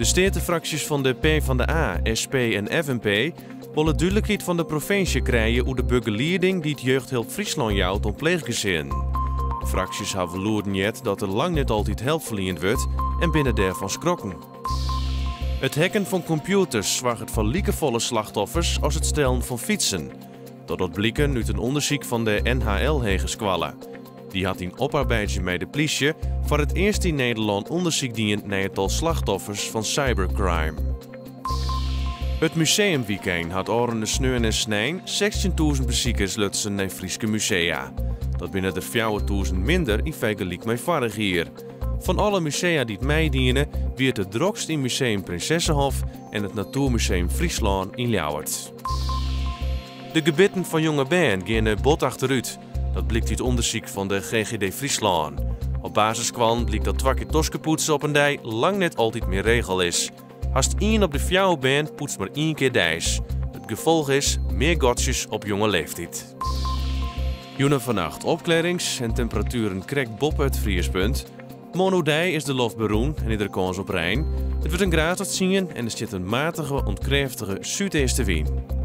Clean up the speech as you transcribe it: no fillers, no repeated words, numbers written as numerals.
De steatefraksjes fan de PvdA, SP en FNP wolle dúdlikheid fan de provinsje krije oer de begelieding dy't Jeugdhulp Fryslân jout oan pleechgesinnen. De fraksjes hawwe lûden heard dat der lang net altyd help ferliend wurdt en binne dêrfan skrokken. It hacken fan kompjûters soarget foar likefolle slachtoffers as it stellen fan fytsen. Dat docht bliken út in ûndersyk fan de NHL Hegeskoalle. Dy hat yn oparbeidzjen mei de plysje foar it earst yn Nederlân ûndersyk dien nei it tal slachtoffers fan cybercrime. It museumwykein hat ôfrûne sneon en snein 16.000 besikers lutsen nei Fryske musea. Dat binne der 4.000 minder yn fergelyk mei foarich jier. Fan alle musea dy't meidiene, wie it it drokst yn Museum Princessehof en it Natoermuseum Fryslân yn Ljouwert. De gebitten fan jonge bern geane bot achterút. Dat blykt út ûndersyk fan de GGD Fryslân. Op basisskoallen blykt dat twa kear toskepoetse op in dei lang net altyd mear regel is. Hast ien op de fjouwer bern poetst mar ien kear deis. It gefolch is mear gatsjes op jonge leeftyd. Jûn en fannacht opklearrings en temperatueren krekt boppe it friespunt. Moarn oerdei is de loft berûn en is der kâns op rein. It wurdt in graad of 10 en der stiet in matige oant krêftige súdeastewyn.